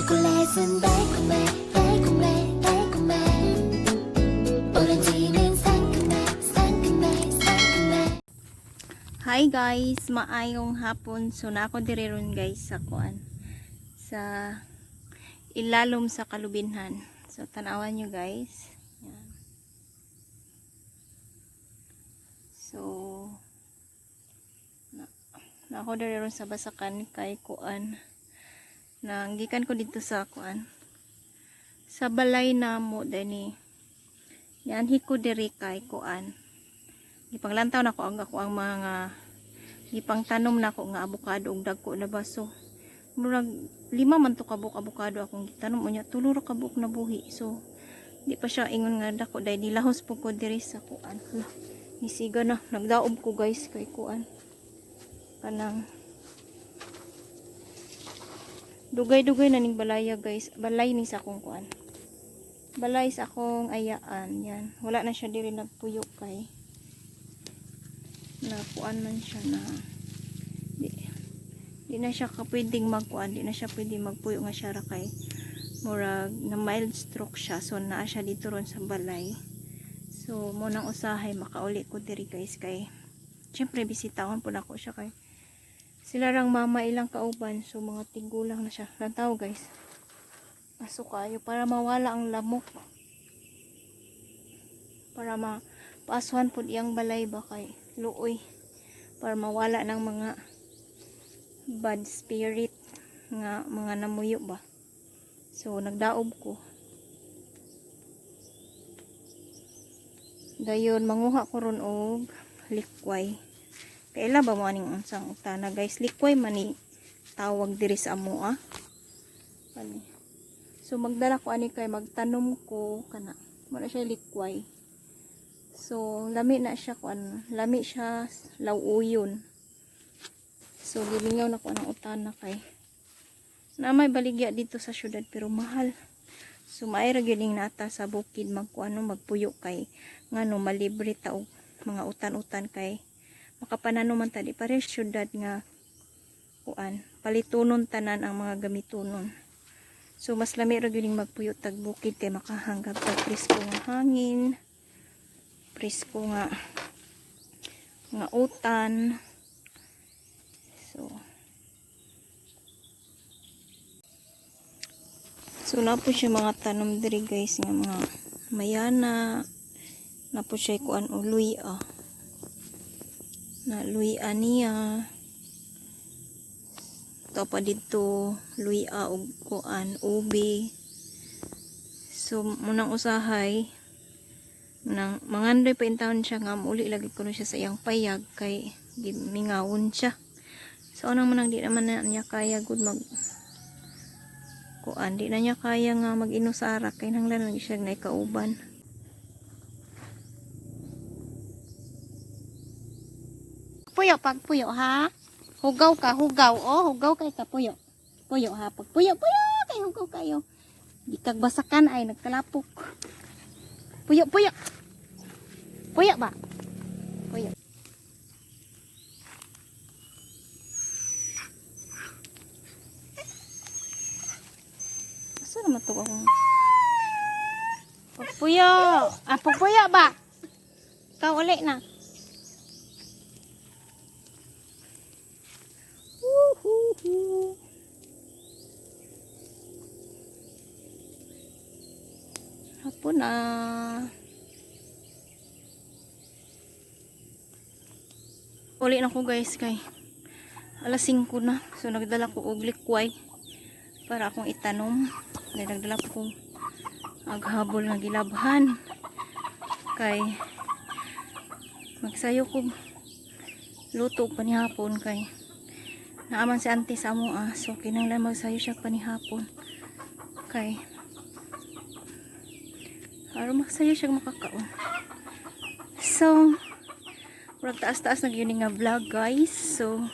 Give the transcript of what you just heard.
초콜릿은 달콤해, 달콤해, 달콤해. 오렌지는 상큼해, 상큼해, 상큼해. Hi guys, maayong hapon. So na ako diri ron guys sa kuan sa ilalom sa kalubinhan. So tanawan nyo guys. Yan. So na, na ako diri ron sa basakan kay kuan. Nanggikan ko dito sa kuan. Sa balay namo dani. Yan ko diri kay kuan. Gipanglantaw na ko ang ako ang mga gipangtanom na ko nga abukado og dagko na baso. Murag lima man to kabuk abukado akong gitanom, unya tulo ra kabuk na buhi. So di pa siya ingon nga dako dahil nilahos po ko diri sa kuan. Hala, nisiga na nagdaob ko guys kay kuan. Kanang dugay-dugay na ning balaya guys. Balay ni sa akong kuan. Balay sa akong ayaan yan. Wala na siya diri nagpuyo kay na kuan man siya na di, di na siya ka pwedeng magkuan, di na siya pwedeng magpuyo nga siya ra kay murag na mild stroke siya, so naa siya dito ron sa balay. So mo nang usahay makauli ko diri guys kay syempre bisitahon po nako siya kay sila rang mama ilang kauban, so mga tigulang na siya lantaw guys. Aso kayo para mawala ang lamok, para ma paasuhan po iyang balay ba kay luoy, para mawala ng mga bad spirit nga mga namuyo ba. So nagdaob ko dayon, manguha ko ron og likway. Kaila ba mo aning unsang utana guys? Likway man ni tawag diri sa amoa ani. So magdala ko ani kay magtanom ko kana mo na siya likway. So, lami na siya kuan, lami siya lawuyon. So, gimingaw na ko ang utana kay na may baligya dito sa syudad pero mahal. So, maay ra gyud ning nata sa bukid magkuano magpuyo kay ngano malibre ta og mga utan-utan kay makapanano man ta di pare syudad nga kuan palitunon tanan ang mga gamitonon. So, mas lami ra gyud ning magpuyo tag bukid kay makahanggap tag presko nga hangin, presko nga nga utan. So na po siya mga tanom diri guys nga mga mayana na po siya kuan o luya na luya niya to pa dito luya og kuan ubi. So munang usahay nang mangandoy pa intawon siya nga muli lagi kuno siya sa iyang payag kay gimingawon siya. So anang manang di naman na niya kaya gud mag kuan, di na niya kaya nga mag-inusara kay nanglan lagi siya naikauban. Puyo pag puyo ha, hugaw ka, hugaw, oh, hugaw kay ka puyo, puyo ha, pag puyo, puyo kay hugaw kayo, di kag basakan ay nagkalapok. Puyo, puyo. Puyo ba? Puyo. Asa naman to akong pagpuyo? Ah, pagpuyo ba? Ikaw uli na. Woohoo! Hapon na. Uli na ko guys kay alas 5 na. So nagdala ko og likway para akong itanom. Dahil nagdala ko aghabol nga gilabhan kay magsayo ko luto panihapon kay naaman si auntie sa amo ah. So kinahanglan magsayo siya panihapon kay aron magsayo siya makakaon. So murag taas-taas na gyud ni nga vlog guys. So